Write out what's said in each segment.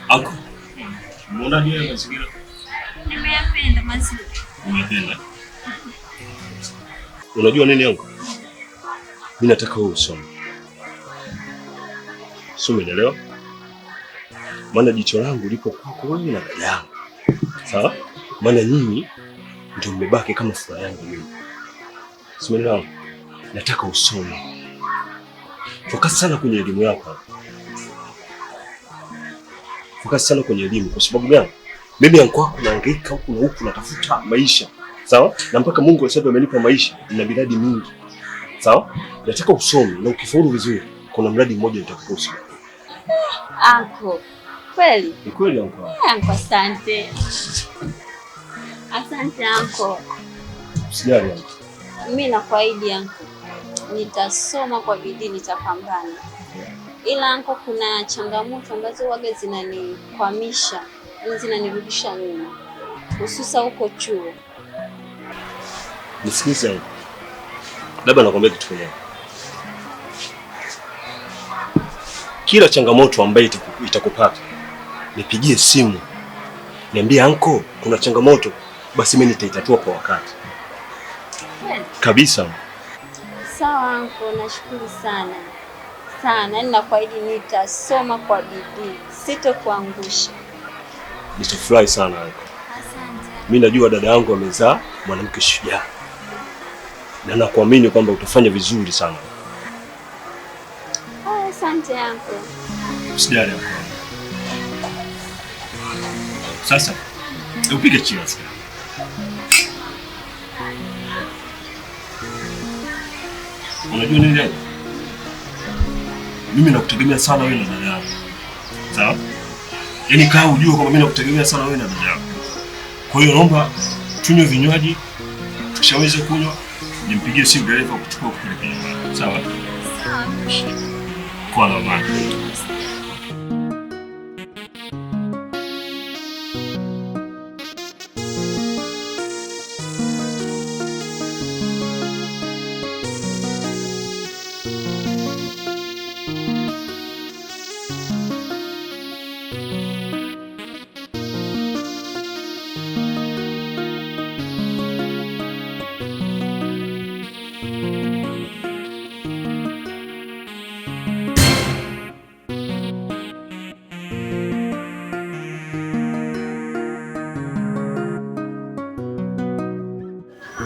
Anko, umeonaje haya mazingira? Nimeyapenda mazuri. Umependa? Unajua nini anko? Mimi nataka wewe usome. Sio, umeelewa? Maana jicho langu liko kwako wewe na dada yangu. Sawa? Maana nyinyi ndio mmebaki kama furaha yangu mimi. Sio, umeelewa? Nataka usome. Focus sana kwenye elimu yako. Focus sana kwenye elimu kwa sababu gani? Mimi anko wako nahangaika huku na huku natafuta maisha. Sawa? Na mpaka Mungu sasa amenipa maisha na miradi mingi. Sawa? Nataka usome na ukifaulu vizuri, kuna mradi mmoja nitakupa usimamie. Anko, kweli? Ni kweli anko. Anko, asante. Asante anko. Usijali anko. Mimi nakuahidi anko, nitasoma kwa bidii, nitapambana. Ila anko, kuna changamoto ambazo waga zinanikwamisha, zinanirudisha nyuma, hususa huko chuo. Nisikilize anko. Labda nakwambia kitu kimoja. Kila changamoto ambayo itakupata, nipigie simu, niambie anko, kuna changamoto, basi mimi nitaitatua kwa wakati Kweli? kabisa. Sawa anko, nashukuru sana sana, yaani nakuahidi nitasoma kwa bidii, sitokuangusha. Nitafurahi sana anko. Asante. Mimi najua dada yangu amezaa mwanamke shujaa, na nakuamini kwamba utafanya vizuri sana. Asante anko. Usijali anko. Sasa upige cheers. Unajua nini leo? Mimi nakutegemea sana wewe na dada yako. Sawa? Yaani kaa ujue kwamba mimi nakutegemea sana wewe na dada yako. Kwa hiyo naomba tunywe vinywaji, tukishaweza kunywa nimpigie simu dereva kuchukua kupeleka nyumbani. Sawa? Sawa. Kwa na amani.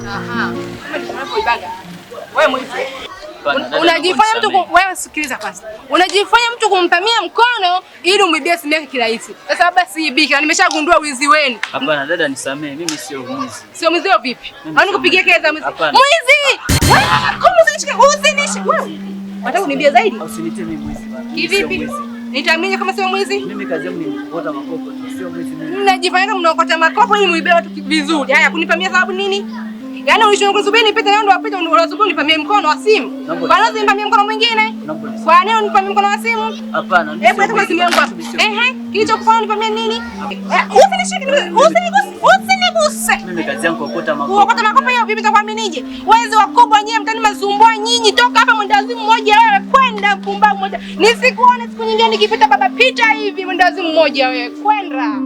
Aha. Kama ndivyo unavyoibaga. Wewe mwizi. Unajifanya mtu wewe sikiliza kwanza. Unajifanya mtu kumpamia mkono ili umwibie simu yake kirahisi. Sasa baba siibiki na nimeshagundua wizi wenu. Hapana dada, nisamee, mimi sio mwizi. Sio mwizi wewe vipi? Mimi Au sio nikupigie mwizi. kelele za mwizi? Hapana. Mwizi! Wewe kama usinishike, usinishike. Wewe. Unataka kuniibia zaidi? Usiniite mimi mwizi bwana. Mimi sio Kivipi? mwizi. Nitaamini kama sio mwizi? Mimi kazi yangu ni kuokota makopo tu, sio mwizi mimi. Mnajifanya kama mnaokota makopo ili muibe watu vizuri. Haya, kunipamia sababu nini? Yaani ulichokusubiri nipite leo ndio wapite unasubiri nipamie mkono wa simu. Kwa nini nipamie mkono mwingine? Kwa nini unipamie mkono wa simu? Hapana. Hebu leta simu yangu hapa. Ehe, kilichokufanya nipamie nini? Usinishike, usiniguse, usiniguse. Mimi kazi yangu kuokota makopo. Kuokota makopo hiyo vipi nitakuaminije? Wezi wakubwa nyie mtani masumbua nyinyi, toka hapa mwendawazimu mmoja wewe, kwenda mpumbavu mmoja. Nisikuone siku nyingine nikipita baba pita hivi mwendawazimu mmoja wewe, kwenda.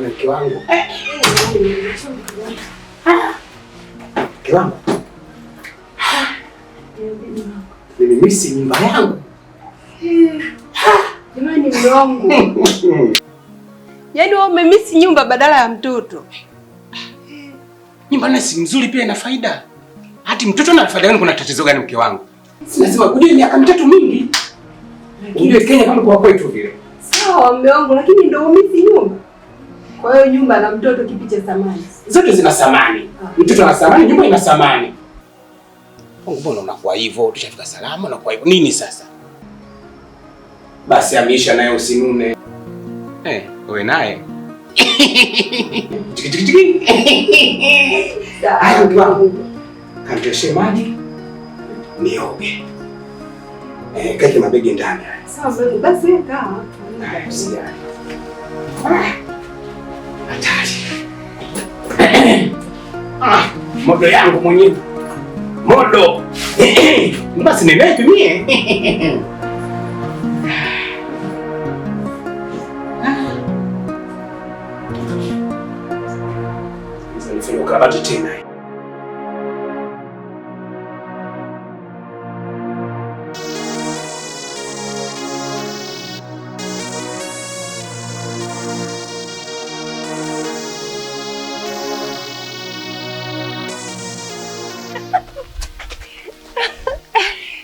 Mke wangu. Mke wangu. Nimemisi nyumba yangu. Jamani mume wangu. Yaani wewe umemisi nyumba badala ya mtoto. Nyumba na si nzuri pia ina faida. Hati mtoto na faida gani, kuna tatizo gani mke wangu? Si lazima kujue miaka mitatu mingi. Unajue Kenya kama kwa kwetu vile. Sawa mume wangu, lakini ndio umisi nyumba. Kwa hiyo nyumba na mtoto kipi cha thamani? Zote zina thamani. Mtoto ana thamani, nyumba ina thamani. Mungu, mbona unakuwa hivyo? Tushafika salama na kwa hivyo. Nini sasa? Basi ameisha naye usinune. Wewe naye. Chiki chiki chiki. Hayo mke wangu. Kanitoshe maji. Nioge. Kake mabegi ndani. Sawa basi wewe kaa. Usijali. Hatari. Modo yangu mwenyewe. Modo. Basi nilepe mie. Sasa nifanye ukarabati tena.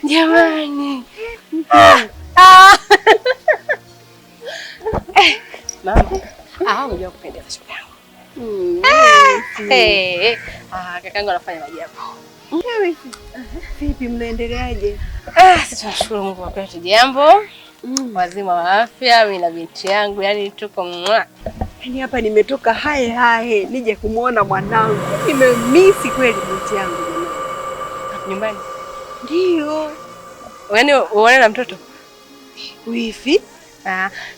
Jamani. Mama. Unajua kupendeza shoga yangu. Kakangu anafanya maajabu. Vipi mnaendeleaje? Sisi tunashukuru Mungu kwa kweli jambo. Wazima wa afya, mimi na binti yangu, yani tuko mwa. Yaani hapa nimetoka hae hae nije kumuona mwanangu. Nimemisi kweli binti yangu jamani. Nyumbani. Ndio. Yaani uone na mtoto? Wifi?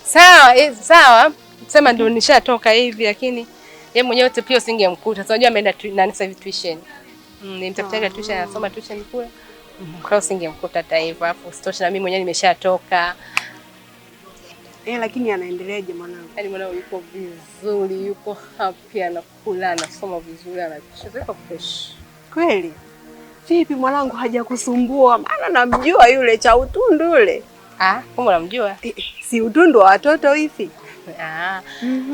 Sawa, sawa. Sema ndio nishatoka hivi lakini yeye mwenyewe pia usingemkuta. Unajua ameenda nani sasa hivi tuition. Nimtafutaga tuition, anasoma tuition kule. Kwa usingemkuta hata hivyo. Alafu usitoshe na mimi mwenyewe nimeshatoka. Lakini anaendeleaje mwanangu? Yaani mwanangu yuko vizuri, yuko happy, anakula, anasoma vizuri, anacheza, yuko fresh. Kweli? Vipi mwanangu hajakusumbua? Maana namjua yule cha utundu yule. Kumbe unamjua? Si utundu wa watoto hivi.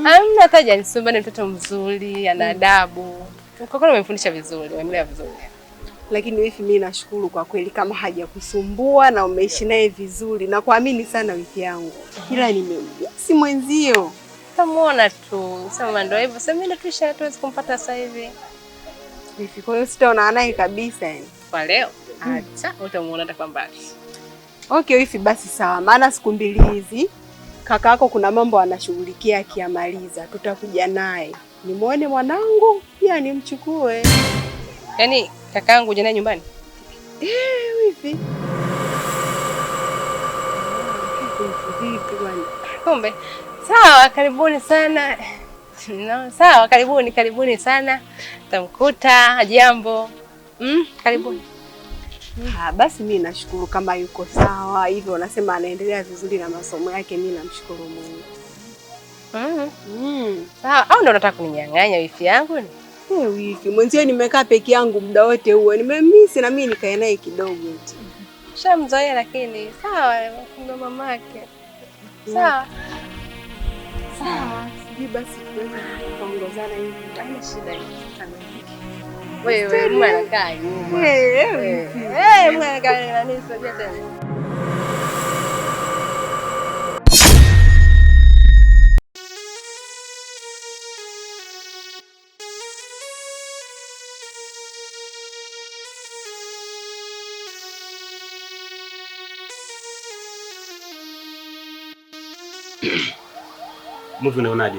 Hamna hata hajanisumbua, ni mtoto mzuri, ana adabu. Kwa kweli umemfundisha vizuri, umemlea vizuri. Lakini wifi mimi nashukuru kwa kweli kama hajakusumbua na umeishi naye vizuri na kuamini sana wifi yangu. Ila nimemjua si mwenzio. Tamuona tu. Sema ndio hivyo. Sasa mimi ndo tuisha tuwezi kumpata sasa hivi. Wifi, kwa hiyo sitaona naye kabisa yani. Kwa leo acha utamuona hata kwa mbali. Okay wifi, basi sawa. Maana siku mbili hizi kakako kuna mambo anashughulikia, akiyamaliza tutakuja naye. Nimuone mwanangu pia nimchukue. Yaani kakaangu uje naye nyumbani? Wifi. Vipi bwana? Kumbe. Sawa, karibuni sana. No, sawa, karibuni, karibuni sana. Tamkuta, jambo. Karibuni. Basi mimi nashukuru kama yuko sawa hivyo, unasema anaendelea vizuri na masomo yake, mimi namshukuru Mungu. Sawa, au ndio unataka kuninyang'anya wifi yangu ni? Wifi, mwenzio nimekaa peke yangu muda wote huo. Nimemisi na mimi nikae naye kidogo tu. Shamzoea lakini sawa, ndo mamake. Sawa. Sawa, sijui basi tuweze kuongozana hivi. Haina shida hiyo. Wewe mume anakaa nyuma. Mume anakaa nani sio tena. Movie unaonaje?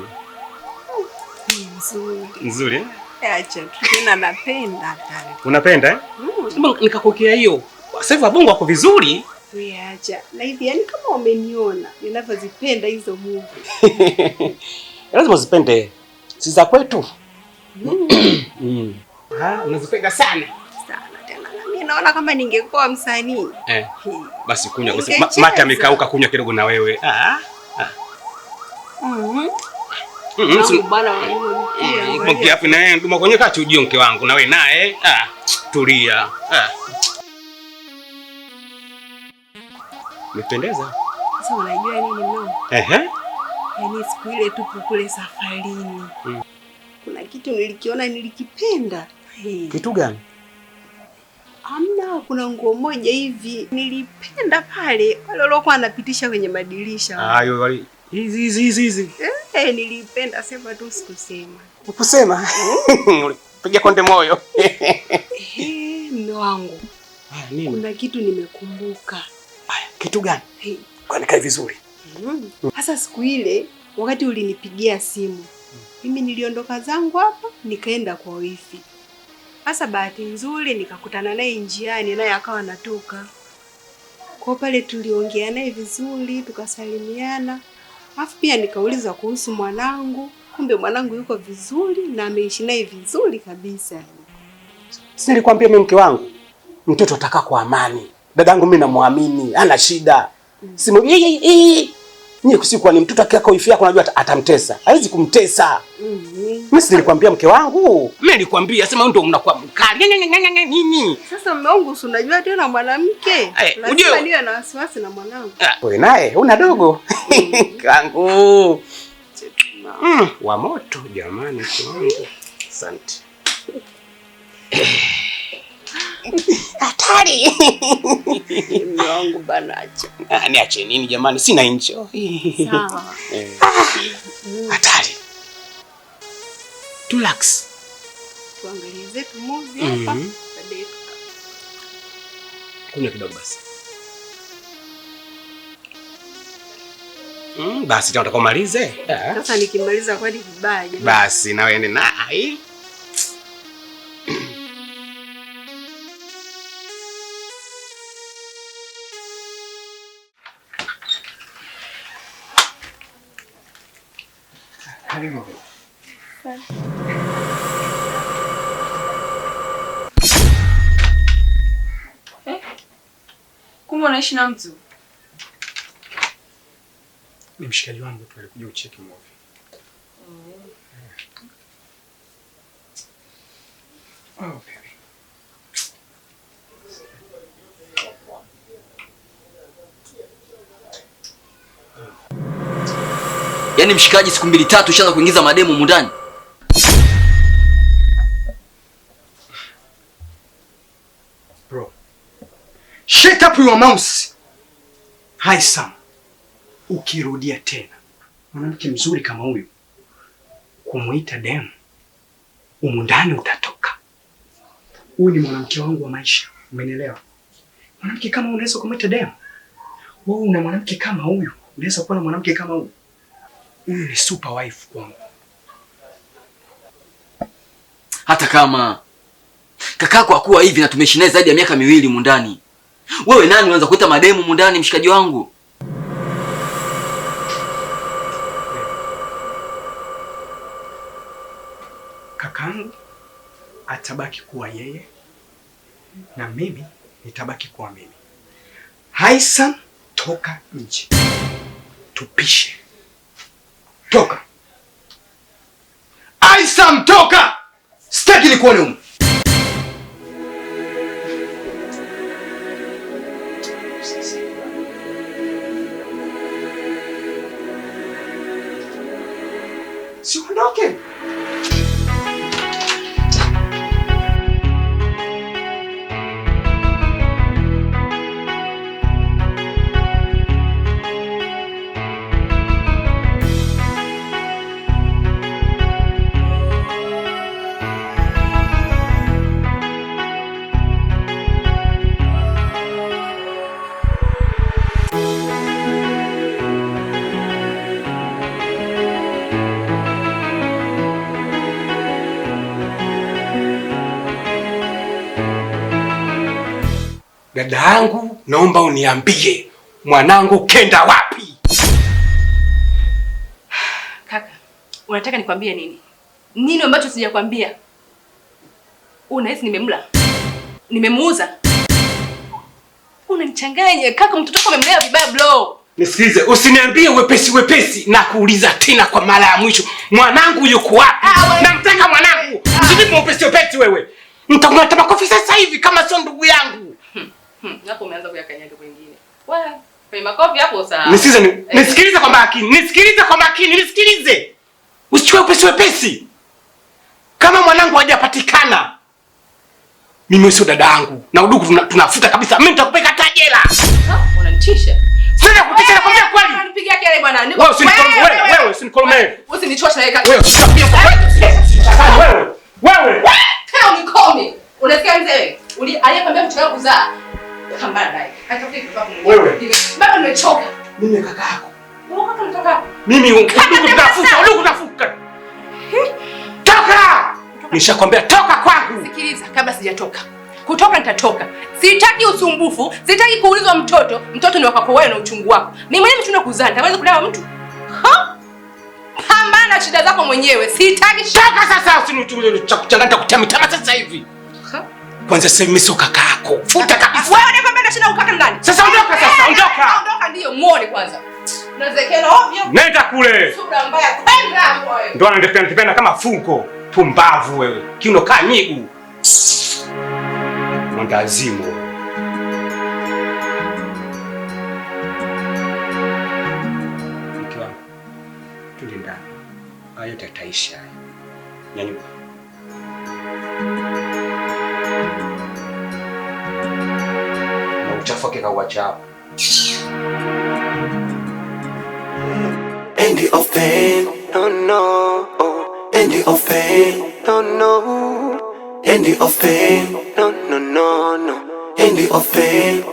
Nzuri. Nzuri eh? Acha tu tena napenda hata. Unapenda eh? Nikakokea hiyo. Sasa hivi wabongo wako vizuri. Wewe acha. Na hivi yani kama umeniona ninavyozipenda hizo movie. Lazima uzipende. Si za kwetu. Unazipenda sana. Sana tena. Na mimi naona kama ningekuwa msanii. Basi kunywa basi. Mate amekauka, kunywa kidogo na wewe. Bwana wangu. Hapo na wewe nduma kwenye kati ujio mke wangu na wewe naye. Tulia. Nipendeza. Sasa unajua nini mno? Yaani siku ile tupo kule safarini. Kuna kitu nilikiona nilikipenda. Kitu gani? Amna, kuna nguo moja hivi nilipenda pale wale waliokuwa wanapitisha kwenye madirisha. Ayo wale hizi. Nilipenda sema tu sikusema. Ukusema? Piga konde moyo. Mume wangu. Nini? Kuna kitu nimekumbuka. Haya, kitu gani? Kwani kai vizuri. Sasa siku ile wakati ulinipigia simu, mimi niliondoka zangu hapa nikaenda kwa wifi. Sasa bahati nzuri nikakutana naye njiani, naye akawa anatoka. Kwa pale tuliongea naye vizuri, tukasalimiana. Alafu pia nikauliza kuhusu mwanangu. Kumbe mwanangu yuko vizuri na ameishi naye vizuri kabisa. Si nilikwambia mimi mke wangu, mtoto atakaa kwa amani. Dadangu mimi namuamini, hana shida. Simu Nyie kusikuwa ni mtoto akika wifi yako unajua atamtesa. Hawezi kumtesa. Mimi si nilikwambia mke wangu. Mimi nilikwambia sema ndio mnakuwa mkali. Nini? Sasa mume wangu si unajua tena mwanamke. Lazima niwe na wasiwasi na mwanangu. Wewe naye una dogo. Kangu. Wa moto jamani wangu. Asante. Hatari. Mume wangu bana acha. Niache nini jamani, sina enjoy. Sawa. Hatari. Relax. Tuangalie zetu movie hapa. Baadaye. Kunywa kidogo basi. Basi tena utakomalize. Sasa nikimaliza kwani vibaya jamani. Basi na wewe na ai. Karibu. Kumbe unaishi na mtu? Ni mshikaji wangu tu alikuja ucheki movie. Oh baby. Yaani mshikaji siku mbili tatu ushaanza kuingiza mademu mundani. Bro. Shut up your mouth. Hi Sam. Ukirudia tena mwanamke mzuri kama huyu kumuita demu, umundani utatoka. Huyu ni mwanamke wangu wa maisha, umenielewa? Mwanamke kama unaweza kumuita demu? Wewe una mwanamke kama huyu, unaweza kuwa na mwanamke kama huyu? Huyu ni super wife kwangu. Hata kama kakako hakuwa hivi na tumeishi naye zaidi ya miaka miwili mundani. Wewe nani unaanza kuita mademu mundani mshikaji wangu? Kakangu atabaki kuwa yeye na mimi nitabaki kuwa mimi. Haisam, toka nje. Tupishe. Toka. Aisam, toka. Sitaki nikuone humu. Si uondoke. Dada yangu, naomba uniambie mwanangu kenda wapi? Kaka, unataka nikwambie nini? Nini ambacho sijakwambia? Unahisi nimemla? Nimemuuza? Unanichanganya kaka, mtoto wako umemlea vibaya bro. Nisikilize, usiniambie wepesi wepesi na kuuliza tena kwa mara ya mwisho. Mwanangu yuko wapi? Namtaka mwanangu. Usinipe wepesi wepesi wewe. Nitakung'ata makofi sasa hivi kama sio ndugu yangu. Hapo umeanza kuyakanyaga kwingine. Wewe, kwenye makofi hapo sawa. Nisikilize, nisikilize kwa makini. Nisikilize kwa makini, nisikilize. Usichukue wepesi wepesi. Kama mwanangu hajapatikana, mimi sio dada yangu. Na udugu tunafuta kabisa. Mimi nitakupeka hata jela. Unanitisha. Sina kutisha, nakwambia kweli. Unanipigia kelele bwana. Wewe usinikolomee, wewe usinikolomee. Usinichoshe wewe kaka. Wewe wewe. Wewe. Tena unikome. Unasikia mzee? Aliyekwambia mchelewa kuzaa. Pambana naye. Hatafiki kutoka kwa Wewe. Baba nimechoka. Mimi kaka yako. Wewe kaka unatoka. Mimi udugu tunafuta, udugu tunafuta. Toka! Nishakwambia toka kwangu. Sikiliza, kabla sijatoka. Kutoka nitatoka. Sitaki usumbufu, sitaki kuulizwa mtoto. Mtoto ni wako wewe na uchungu wako. Mimi mwenyewe mchuna kuzaa, nitaweza kulea mtu? Ha? Pambana na shida zako mwenyewe. Sitaki toka sasa, usinichanganya kutia mitama sasa hivi. Kwanza sasa mimi sio kaka yako. Futa kabisa. Wewe unakwambia na shida ukaka ndani. Sasa ondoka sasa, ondoka. Ondoka ndio muone kwanza. Unazekela ovyo. Nenda kule. Sura mbaya kwenda hapo wewe. Ndio ananipenda kama fungo. Pumbavu wewe. Kiuno kaa nyigu. Mwandazimu. Mke wangu, twende ndani. Hayo yataisha haya. Nyanyuka. Na uchafu wake kauacha hapo. End of pain, no no. End of pain, no no. End of pain, no no no no. End of pain.